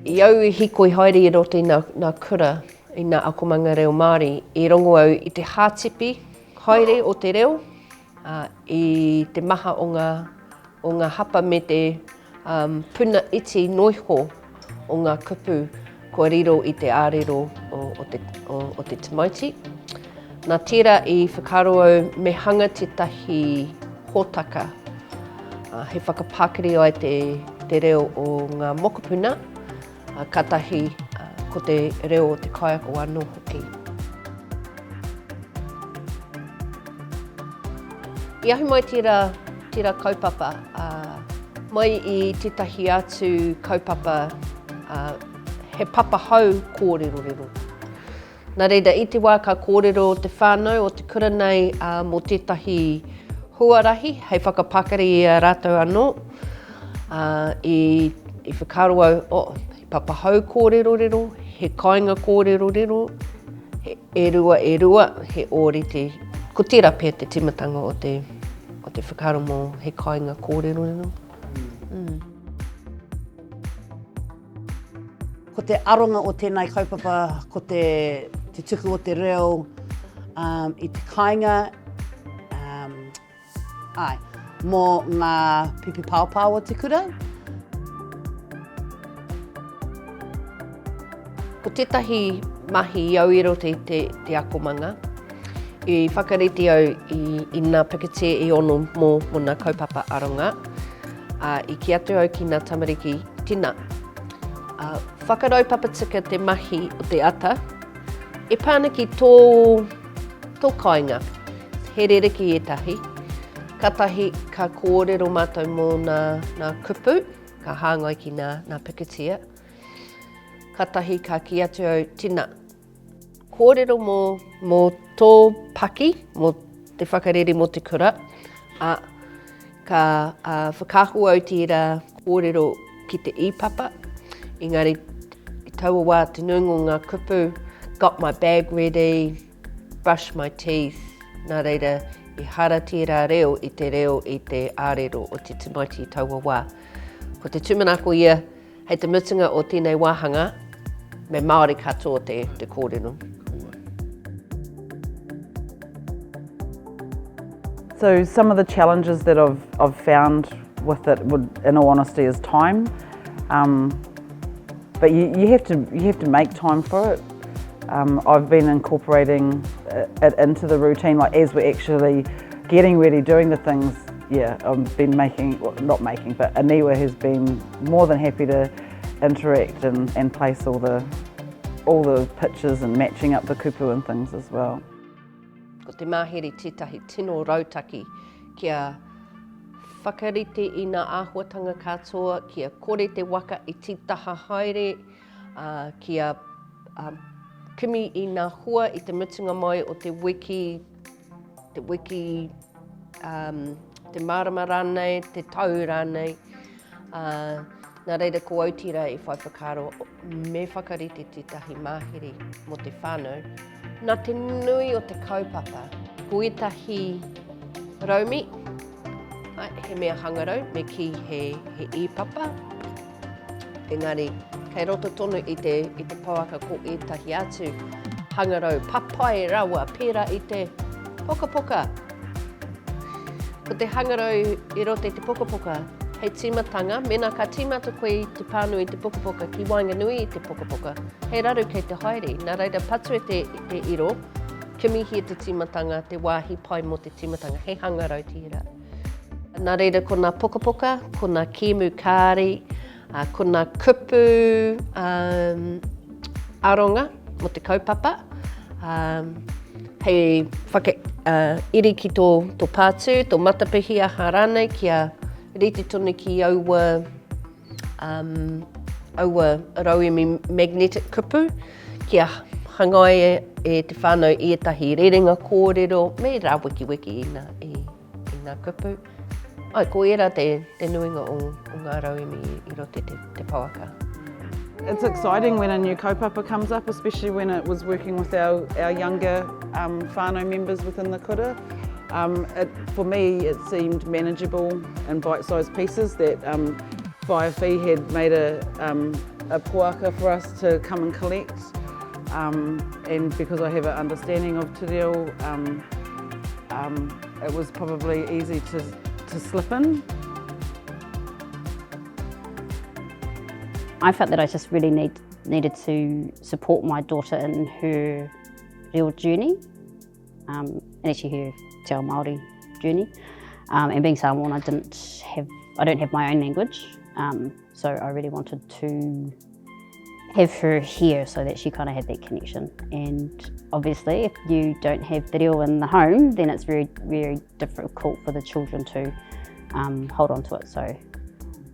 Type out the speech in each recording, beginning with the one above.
I au i hikoi haere i roto i nā, nā kura, i nā akomanga reo Māori, i rongo au i te hātepi haere o te reo, ā, i te maha o ngā, o ngā hapa me te um, puna iti noiho o ngā kupu kua riro i te ārero o, o, te, o, o te tamaiti. Nā tērā i whakaaro au me hanga tētahi hōtaka hei whakapākiri ai te, te reo o ngā mokopuna, kātahi ko te reo o te kaiako anō hoki. I ahu mai tērā, tērā kaupapa, mai i tētahi atu kaupapa, he papa hou kōrerorero. Nā reira, i te wā ka kōrero te whānau o te kura nei mō tētahi huarahi hei whakapakari i a rātou anō, i, i whakaaro au, oh, he papahou kōrerorero, he kāinga kōrerorero, he, e rua, e rua, he ōrite. Ko tērā pea te tīmatanga o te, o te whakaaro mō he kāinga kōrerorero. Mm. Ko te aronga o tēnei kaupapa ko te, te tuku o te reo um, i te kāinga, um, ai, mō ngā pipi paopao o te kura. Ko tētahi mahi i au i roto i te, te akomanga, i whakarite au i, i nā pikitia e ono mō, mō nā kaupapa aronga. Ā, i kī atu au ki ngā tamariki, Tēnā, ā, whakaraupapa tika te mahi o te ata, e pā ana ki tō, tō kāinga. He rerekē ētahi. Kātahi ka kōrero mātou mō ngā, ngā kupu, ka hāngai ki ngā, ngā pikitia. Kātahi ka kī atu au, Tēnā, Kōrero mō, mō tō paki, mō te whakarere mō te kura, ā, ka ā, whakaako au tērā kōrero ki te īpapa, engari i taua wā te nuinga o ngā kupu, got my bag ready, brush my teeth, nā reira, ehara tērā reo i te reo i te ārero o te tamaiti i taua wā. Ko te tūmanako ia, Hei te mutunga o tēnei wāhanga, me Māori katoa te, te kōrero. So some of the challenges that I've, I've found with it would, in all honesty, is time. Um, but you, you, have to, you have to make time for it. Um, I've been incorporating it into the routine, like as we're actually getting ready, doing the things, yeah, I've been making, well, not making, but Aniwa has been more than happy to interact and, and place all the, all the pictures and matching up the kupu and things as well. Ko te mahere tētahi tino rautaki kia whakarite i ngā āhuatanga katoa, kia kore te waka i tītaha haere, ā, kia ā, kimi i ngā hua i te mutunga mai o te wiki, te wiki, um, te marama rānei, te tau rānei. Ā, nā reira ko au tērā i whai whakaaro me whakarite tētahi mahere mō te whānau. Nā te nui o te kaupapa, ko ētahi raumi, ai, he mea hangarau, me kī he, he e-papa, Engari, kei roto tonu i te, i te pouaka ko ētahi atu hangarau papai rawa pērā i te pokapoka. Ko te hangarau i roto i te pokapoka, hei tīmatanga, mēnā ka tīmata koe i te pānui i te pokapoka ki waenganui i te pokapoka, he raru kei te haere. Nā reira, patua te, te iro, kimihia te tīmatanga, te wāhi pai mō te tīmatanga, he hangarau tērā. Nā reira ko nā pokapoka, ko nā kēmu kāri, ko nā kupu um, aronga mo te kaupapa, um, hei whaka, uh, iri ki tō, tō pātū, tō matapihi aha rānei kia rite tonu ki aua, um, aua rauemi magnetic kupu kia hangaia e te whānau i ētahi rerenga kōrero me rāwekiweki i ngā, i, i ngā kupu. Ai, ko ērā te, te nuinga o, o ngā rauemi i roto i te, te pouaka. It's exciting when a new kaupapa comes up, especially when it was working with our, our younger um, whānau members within the kura. Um, it, for me, it seemed manageable in bite-sized pieces that um, Whaea Fee had made a, um, a poaka for us to come and collect um, and because I have an understanding of te reo, um, um, it was probably easy to, to slip in. I felt that I just really need, needed to support my daughter in her real journey, um, and actually her te ao Māori journey. Um, and being Samoan, I didn't have, I don't have my own language, um, so I really wanted to have her here so that she kind of had that connection. And obviously, if you don't have te reo in the home, then it's very, very difficult for the children to um, hold on to it. So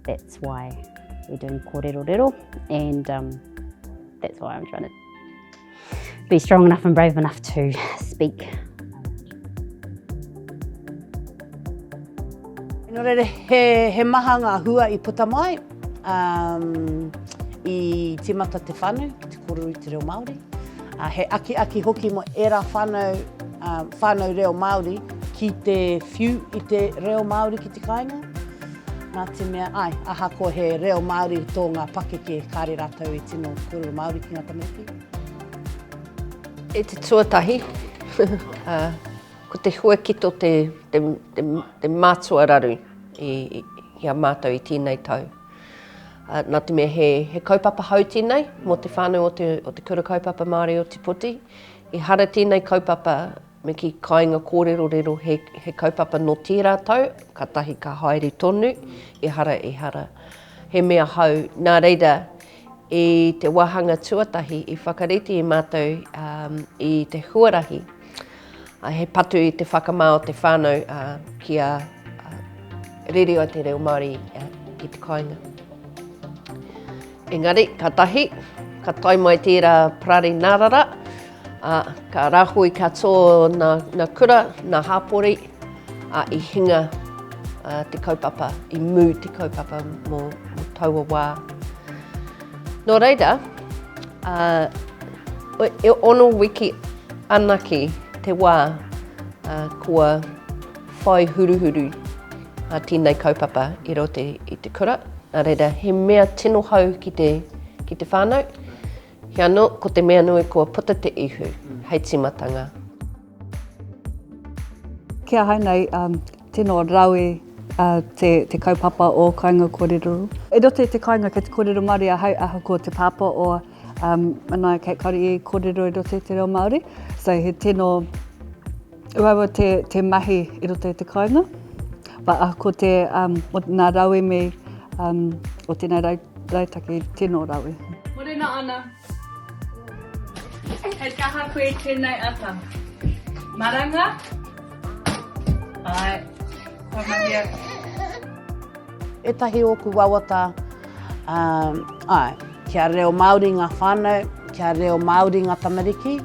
that's why we're doing kōrero rero, and um, that's why I'm trying to be strong enough and brave enough to speak. Nō reira, he, he maha ngā hua i puta mai. Um, i tīmata te whānau ki te kōrero i te reo Māori. Uh, he akiaki hoki mō ērā whānau, um, whānau reo Māori ki te whiu i te reo Māori ki te kāinga. Nā te mea, ai, ahakoa he reo Māori tō ngā pakeke, kāre rātou e tino kōrero Māori ki ngā tamariki. I te tuatahi, ko te huakito te, te, te, te mātua raru i, i, i a mātou i tēnei tau. Uh, nā te mea he, he kaupapa hou tēnei mō te whānau o te, o te Kura Kaupapa Māori o Te Poti. Ehara tēnei kaupapa Me kī kāinga kōrerorero he, he kaupapa nō tērā tau, kātahi ka haere tonu, ehara, ehara. He mea hou. Nā reira, i te wāhanga tuatahi i whakarite i mātou um, i te huarahi, uh, he patu i te whakamā o te whānau uh, kia uh, rere ai te reo Māori uh, ki te kāinga. Engari, kātahi, ka tae mai tērā parari nārara, ā, ka rāhui katoa nā, nā kura, nā hāpori, ā, i hinga ā, te kaupapa, i mū te kaupapa mō, mō taua wā. Nō reira, ā, e ono wiki anake te wā ā, kua whai huruhuru ā, tēnei kaupapa i roto i te kura. Nā reira, he mea tino hou ki te, ki te whānau. He anō, ko te mea nui kua puta te ihu hei tīmatanga. Ki ahau nei, um, tino rawe uh, te, te kaupapa o Kāinga Kōrero. I roto i te kāinga kei te kōrero Māori ahau ahakoa te pāpā o um, Manaia Kate Kauri i kōrero i roto i te reo Māori. So he tino Uaua te, te mahi i roto i te kāinga. But ahakoa te, um, o nā rauemi um, o tēnei rau, rautaki, tino rawe. Morena Ana. Hei kaha koe tēnei ata. Maranga? Ai, kua mahia. Ētahi ōku wawata, um, āe, kia reo Māori ngā whānau, kia reo Māori ngā tamariki,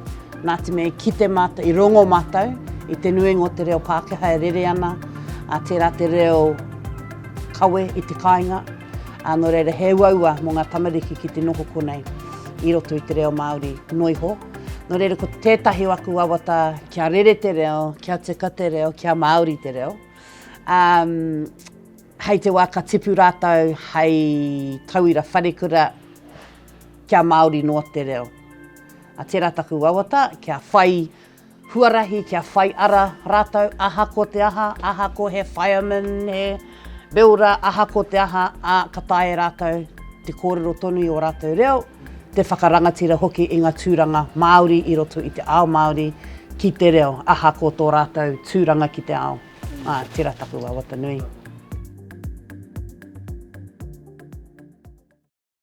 nā te mea i kite mātou, i rongo mātou i te nuinga o te reo Pākehā e rere ana, ā, tērā te reo kawe i te kāinga, ā, nō reira he uaua mō ngā tamariki ki te noho konei i roto i te reo Māori noiho. Nō reira ko tētahi o aku wawata kia rere te reo, kia tika te reo, kia Māori te reo. Um, hei te wā ka tipu rātou hei tauira wharekura kia Māori noa te reo. A tērā taku wawata, kia whai huarahi, kia whai ara rātou, ahakoa te aha, ahakoa he fireman, he builder, ahakoa te aha, ā, ka taea e rātou te kōrero tonu i ō rātou reo, te whakarangatira hoki i ngā tūranga Māori i roto i te ao Māori ki te reo, ahakoa tō rātou tūranga ki te ao. Ā, tērā taku wawata nui.